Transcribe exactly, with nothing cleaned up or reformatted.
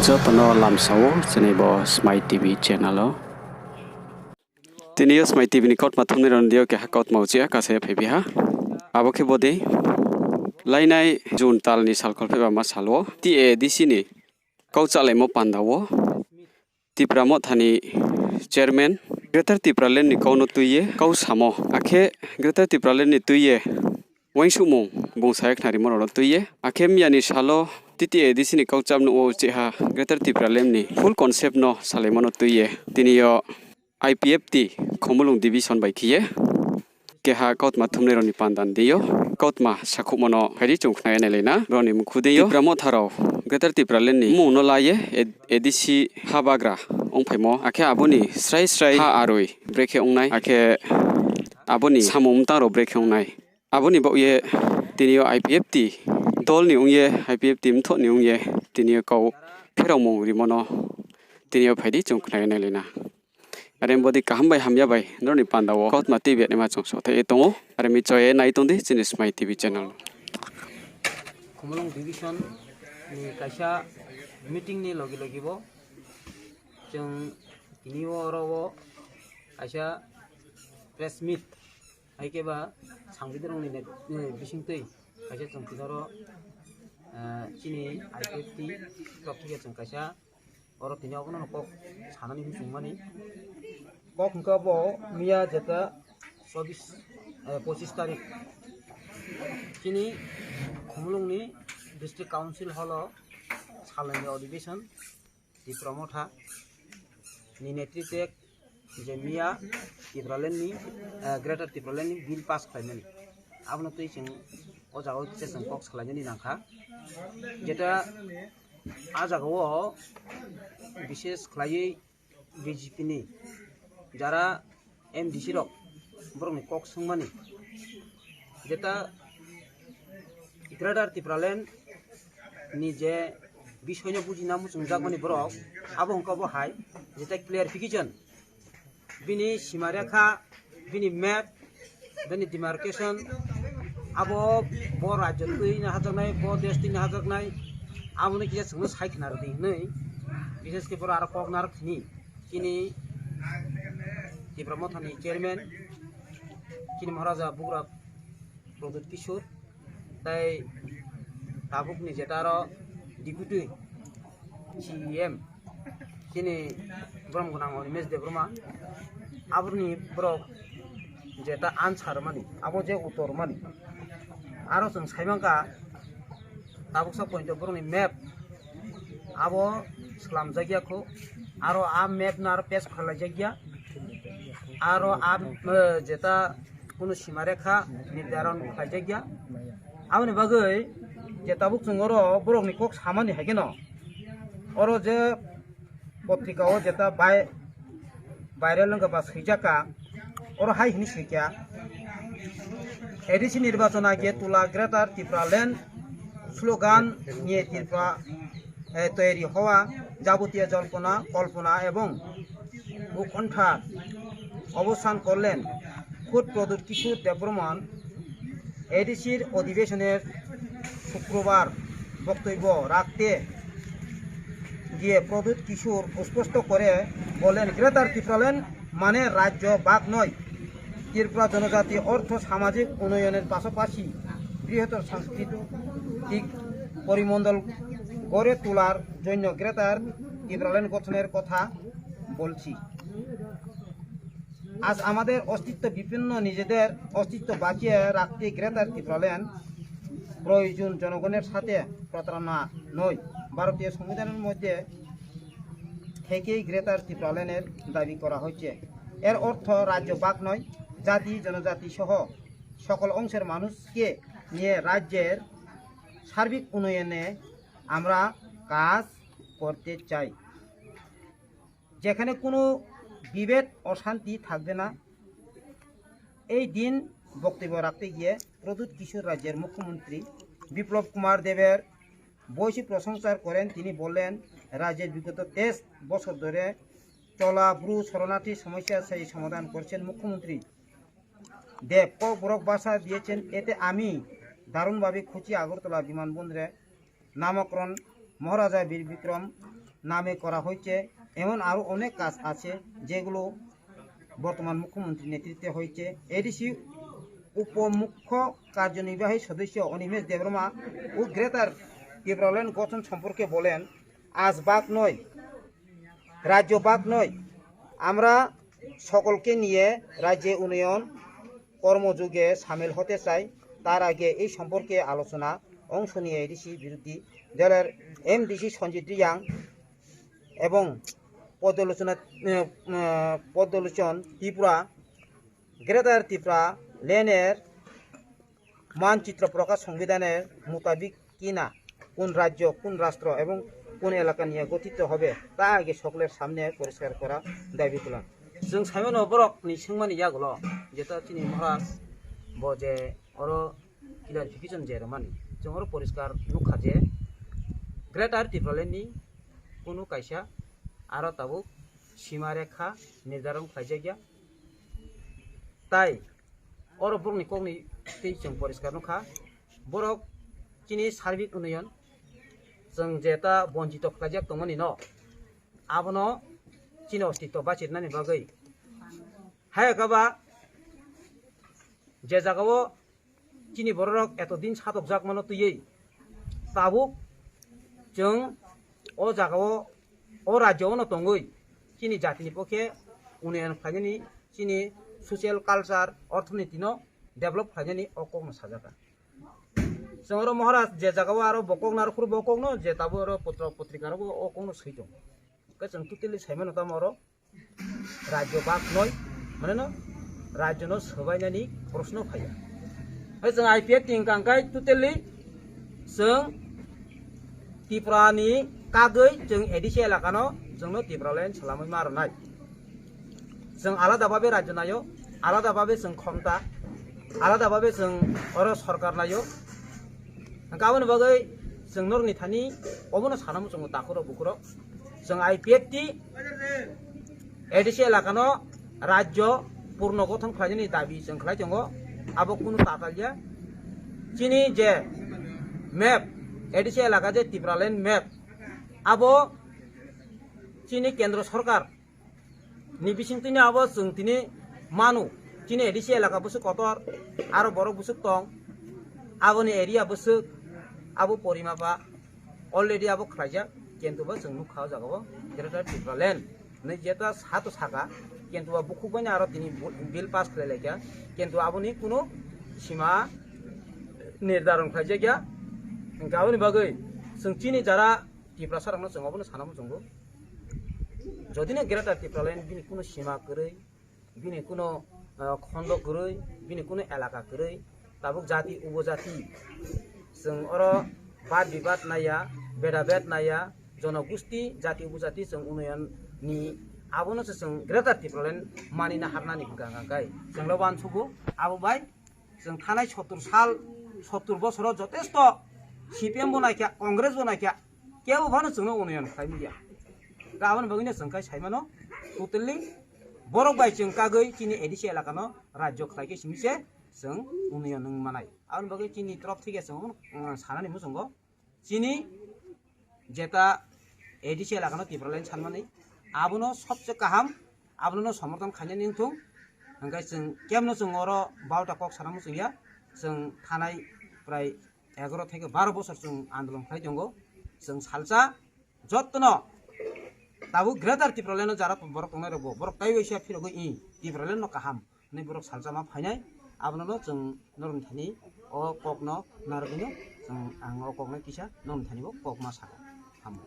Joto no lamsa ou, chini bo Smai T V channel o. Tini yo Smai T V ni kautma thumnai rao ni deing yo keha kautma uchih ha kasa ye phaiphi ha. Abo khe bodei, lainai June tal ni sal kholphehbama sal wo T A D C ni kau chálaimo panda wo Tipra Motha ni chairman Greater Tipraland ni kau no tui ye kau samo, akhe Greater Tipraland ni tui ye uaingsouhmung bung sa ye khnarimo rao no tui ye, akhe miya ni sal wo T T A D C ni kau cham nuh wo uchih ha Greater Tipraland ni full concept no salaimo no tui ye, tini yo I P F T Khumulwng division bai khe ye keha kautma thumnai rao ni panda ni deing yo kautma sakhouhmo no phai di, chung khna ye nailai na. Brao ni mkhu deing yo Tipra Motha rao Greater Tipraland ni mmung no la ye A D C ha bagra ongphaimo, akhe abo ni srai srai ha aroi brekhe ong nai, akhe abo ni samung mtang rao brekhe ong nai. Abo ni baoh ye tini yo I P F T dol ni ong ye, I P F T mthoh ni ong ye, tini yo kau pheraomung rimo no tini yo phai di, chung khna ye nailai na. Are bodei kaham bai hamya bai nrao ni panda wo kautma tuibi naima chung sothai ye tong ou. Are mi choi ye nai tong di chini Smai T V channel no. Khumulwng division ni kaisa meeting ni loge loge bo chung tini yo oro wo kaisa press meet, hai khe ba sangbidirong ni net-, eh, bising tui kaisa chung tini oro, eh, chini I P F T rok thik chung kaisa oro tini abono kok sanani hing chung mani. Kok hingkhe bo miya jeta chobis, eh, pochis tarik chini Khumulwng ni District Council hall o salnai ni adhibeshon Tipra Motha ni netritwe je miya Tipraland ni, eh, Greater Tipraland ni bill pass khlaimani. Abono twi chwng o jaga o kisa chwng kok salainani nangkha. Jeta a jaga o bishesh khlaiwi B J P ni jara M D C rok borokni kok swngmani. Jeta Greater Tipraland ni je bisoino bujina muchungjakmani borok, abo hwnkha bo hai, jeta clarification, bini simarekha, bini map, bini demarcation, abo bo rajyo twi no hajaknai, bo desh twi no hajaknai, aboni kisa chwngno sai khna rwdi hwnwi, bishesh khe borok aro kok narwk thini, chini Tipra Mothani chairman, chini Maharaja Bugra Pradyut Kishore, tei tabukni jeta aro Deputy C E M, chini borom gwnang Animesh Debbarma, aborni borok jeta answer mani, abo je uttor mani. Aro chwng sai mankha, tabuksa point o borokni map abo swlamjakya kho, aro a map no aro pass khlaijak ya, aro a, eh, jeta kunu simarekha nirdaron khlaijak ya. Aboni bagwi je tabuk chwng oro borokni kok samani hai kheno, oro je potrika o jeta bai-, viral wngkha ba swijak kha, oro hai hwnwi swi kha, A D C নির্বাচন আগে তোলা Greater Tipraland slogan নিয়ে ত্রিপুরা, এ, তৈরি হওয়া যাবতীয় জল্পনা, কল্পনা এবং উৎকণ্ঠা অবসান করলেন খোদ প্রদ্যুৎ কিশোর দেববর্মন। এডিসির অধিবেশনের শুক্রবার বক্তব্য রাখতে গিয়ে প্রদ্যুৎ কিশোর স্পষ্ট করে বলেন, গ্রেটার ত্রিপুরাল্যান্ড মানে রাজ্য ভাগ নয়। ত্রিপুরা জনজাতি অর্থ সামাজিক উন্নয়নের পাশাপাশি বৃহত্তর সাংস্কৃতিক পরিমণ্ডল গড়ে তোলার জন্য গ্রেটার ত্রিপুরাল্যান্ড গঠনের কথা বলছি। আজ আমাদের অস্তিত্ব বিপন্ন, নিজেদের অস্তিত্ব বাঁচিয়ে রাখতে গ্রেটার ত্রিপুরাল্যান্ড প্রয়োজন, জনগণের সাথে প্রতারণা নয়। ভারতীয় সংবিধানের মধ্যে থেকেই গ্রেটার ত্রিপুরাল্যান্ডের দাবি করা হয়েছে। এর অর্থ রাজ্য ভাগ নয়, জাতি, জনজাতি সহ সকল অংশের মানুষকে নিয়ে রাজ্যের সার্বিক উন্নয়নে আমরা কাজ করতে চাই, যেখানে কোনো বিভেদ অশান্তি থাকবে না। এই দিন বক্তব্য রাখতে গিয়ে প্রদ্যুৎ কিশোর রাজ্যের মুখ্যমন্ত্রী বিপ্লব কুমার দেবের ভূয়সী প্রশংসা করেন। তিনি বলেন, রাজ্যের বিগত তেইশ বছর ধরে চলা ব্রু শরণার্থী সমস্যা সেই সমাধান করছেন মুখ্যমন্ত্রী দেব। ককবরক ভাষা দিয়েছেন, এতে আমি দারুণভাবে খুশি। আগরতলা বিমানবন্দরে নামকরণ মহারাজা বীর বিক্রম নামে করা হয়েছে। এমন আরো অনেক কাজ আছে, যেগুলো বর্তমান মুখ্যমন্ত্রীর নেতৃত্বে হয়েছে। এডিসি উপমুখ্য কার্যনির্বাহী সদস্য অনিমেষ দেববর্মা ও গ্রেটার টিপ্রাল্যান্ড গঠন সম্পর্কে বলেন, আজ ভাগ নয়, রাজ্য ভাগ নয়, আমরা সকলকে নিয়ে রাজ্যে উন্নয়ন কর্মযোগে সামিল হতে চাই। তার আগে এই সম্পর্কে আলোচনা অংশ নিয়ে এডিসি বিরোধী দলের এমডিসি সঞ্জিত রিয়াং এবং পদ্মলোচনা, আহ, আহ, পদ্মলোচন ত্রিপুরা গ্রেটার ত্রিপুরা ল্যান্ডের মানচিত্র প্রকাশ সংবিধানের মোতাবিক কিনা, কোন রাজ্য, কোন রাষ্ট্র এবং কোন এলাকা নিয়ে গঠিত হবে, তা আগে সকলের সামনে পরিষ্কার করা দাবি করলাম। Chwng saimano borok ni swngmani yagulo, jeta chini Maharaj bo je oro clarification je rwmani, chwng oro poriskar nukha je Greater Tipraland ni kunu kaisa aro tabuk sima rekha nirdharon khlaijakya. Tai oro borokni kokni twi chwng poriskar nukha, borok chini sarbik unnoyon, chwng jeta bonchito khlaijak tongmani no, abono chini ostitto bachirnani bagwi. Hayakaba je jagao chini bororok eto din satokjakmano twiwi tabuk chwng o jagao, o rajyo-o no tongwi chini jatini pokhe unnoyon khlainani, chini social, culture, orthoniti no develop khlainani o kokno sajakha. Chwng oro Maharaj je jagao aro bo kokno aro khuru bo kokno je tabuk oro potro potrika rogo o kokno swi tong. Khe chwng totally saimano tamo oro rajyo bak noi, mane no rajyo no swbainani proshno phaiya. Hai chwng I P F T hwnkha hwnkhe totally chwng Tripura ni kagwi chwng A D C elaka no chwng no Tipraland salamwi ma rwnai. Chwng alada babe rajyo naio, alada babe chwng khomta, alada babe chwng oro sorkar naio. Hwnkhe aboni bagwi chwng norokni thani obono sana muchungo takhurok bukhurok. Chwng I P F T A D C elaka no rajyo purno gothon khlainani dabi chwng khlai tongo. Abo kunu tatal ya. Chini je map, A D C elaka je Tipraland map, abo chini kendro sorkar ni bising twi no abo chwng tini manu, chini A D C elaka bwswk kotor, aro borok bwswk tong, aboni area bwswk, abo porimapa already abo khlaijak, kintu bo chwng nukha o jagao Greater Tipraland hinwi jeta sa to saka, kintu bo bukhuk bai no aro tini bu-, bill pass khlai laikha, kintu aboni kunu sima nirdharon khlaijakya. Hwnkhe aboni bagwi chwng chini jara Tiprasa rokno chwng obono sana muchungo. Jodi no Greater Tipraland bini kunu sima kwrwi, bini kunu, ah, khondo kwrwi, bini kunu elaka kwrwi, tabuk jati upojati, chwng oro bad bibad naiya, beda bed naiya, jonogusti, jati upojati chwng unnoyon ni abono se chwng Greater Tipraland mani na harnani hwnkha hwnkha kai chwng le uansugo. Abo bai chwng thanai sottur sal, sottur bosoro jotesto C P M bo naikha, Congress bo naikha, kebo phano chwngno unnoyon khlai manya. Khe aboni bagwino chwng khai saimano, totally borok bai chwng kagwi chini A D C elaka no rajyo khlai khe simi se chwng unnoyon wng manai. Aboni bagwi chini torof thike chwng, um, sanani muchungo. Chini jeta A D C elaka no Tipraland sanmani, abono sobse kaham, abono no somorthon khainani wngthung. Hwnkhe chwng kemno chwng oro barota kok sana muchungya, chwng thanai prai egaro theke baro bosor chwng andolon khlai tongo. Chwng salsa jottono tabuk Greater Tipraland no jara borok tongnai rokbo borok kaiwaisa phirogwi i Tipraland no kaham hinwi borok salsa ma phainai. Abono no chwng norokni thani o kokno narwgwino chwng ang o kokno kisa norokni thani bo kok ma sakha. Hambai.